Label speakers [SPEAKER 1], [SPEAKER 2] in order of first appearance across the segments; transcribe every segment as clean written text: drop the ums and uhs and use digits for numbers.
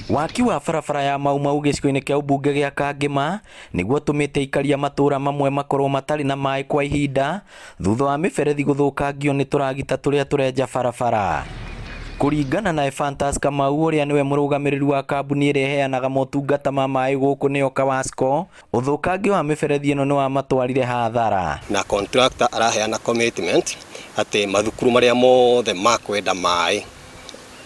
[SPEAKER 1] Waki wa barabara ya Mau Mau gĩcigo-inĩ kĩa ũmbunge gĩa Kangĩma nĩguo ũtũmĩte aikari a matũũra mamwe makorwo matarĩ na maĩ kwa ihinda thutha wa mĩberethi gũthũkangio nĩ tũragita tũrĩa tũrenja barabara. Kũringana na Ephantus Kamau ũrĩa nĩwe mũrũgamĩrĩri wa kambuni ĩrĩa ĩheanaga motungata ma maĩ gũkũ nĩyo Kawasco, ũthũkangia wa mĩberethi ĩno nĩ wamatwarire hathara.
[SPEAKER 2] Na contractor araheana commitment atĩ mathukuru marĩa mothe makwenda maĩ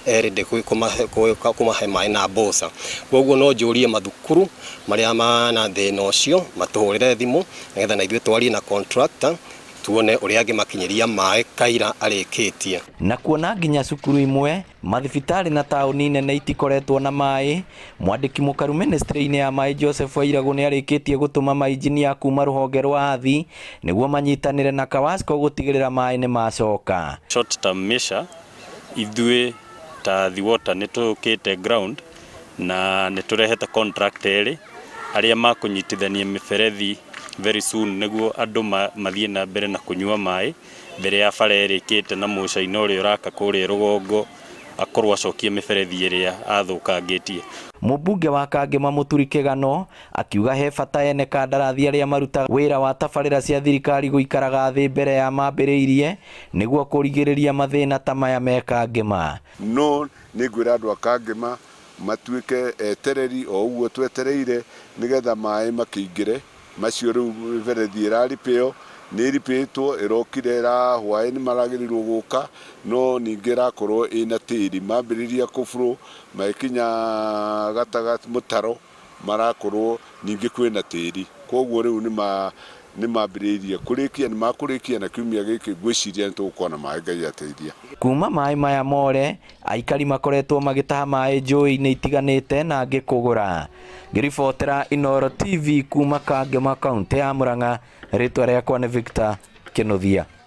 [SPEAKER 2] e ready kũmahe maĩ na mboca. Koguo no njũrie mathukuru marĩa mana thĩna ũcio matũhũrĩre thimũ nĩgetha na ithuĩ twarie na contractor tuone ũrĩa angĩmakinyĩria maĩ kaira arĩkĩtie.
[SPEAKER 1] Na kuona nginya cukuru imwe, mathibitarĩ na taũni nene itikoretwo na maĩ, mwandĩki mũkaru mĩnĩstrĩ-inĩ ya maĩ Joseph Wairagũ nĩ arĩkĩtie gũtũma mainjinia kuma rũhonge rwa Athi nĩguo manyitanĩre na Kawasco gũtigĩrĩra maĩ nĩ macoka.
[SPEAKER 3] Short term measure, ithuĩ ta Athi Water nĩ tũkĩte ground na nĩ tũrehete contractor erĩ arĩa makũnyitithania mĩberethi very soon nĩguo andũ mathiĩ na mbere na kũnyua maĩ mbere ya bara ĩrĩkĩte na mũcaina ũrĩa ũraka kũrĩa rũgongo akorwo acokie mĩberethi ĩrĩa athũkangĩtie.
[SPEAKER 1] Mũmbunge wa Kangema Mũturi Kĩgano akiuga he bata ene kandarathi arĩa marutaga wĩra wa tabarĩra cia thirikari gũikaraga thĩ mbere ya mambĩrĩirie nĩguo kũrigĩrĩria mathĩna ta maya me Kangema.
[SPEAKER 4] No nĩngwĩra andũ a Kangema matuĩke etereri o ũguo twetereire nĩgetha maĩ makĩingĩre macio rĩu mĩberethi ĩraripĩo nĩ ĩripĩtwo ĩrokire ĩra hwaĩ nĩ maragĩrĩirwo gũka no ningĩ ĩrakorwo ĩna tĩri mambĩrĩria kũ flow magĩkinya gatagatĩ mũtaro marakorwo ningĩ kwĩna tĩri koguo rĩu nĩ nĩ mambĩrĩirie kũrĩkia nĩ makũrĩkia na kiumia gĩkĩ ngwĩciria nĩ tũgũkorwo na maĩ Ngai ateithia.
[SPEAKER 1] Kuma maĩ maya more, aikari makoretwo magĩtaha maĩ njũĩ-inĩ itiganĩte na angĩ kũgũra. Ngĩribotera Inooro TV kuma Kangema, kaũntĩ ya Murang'a, rĩtwa rĩakwa nĩ Victor Kĩnuthia.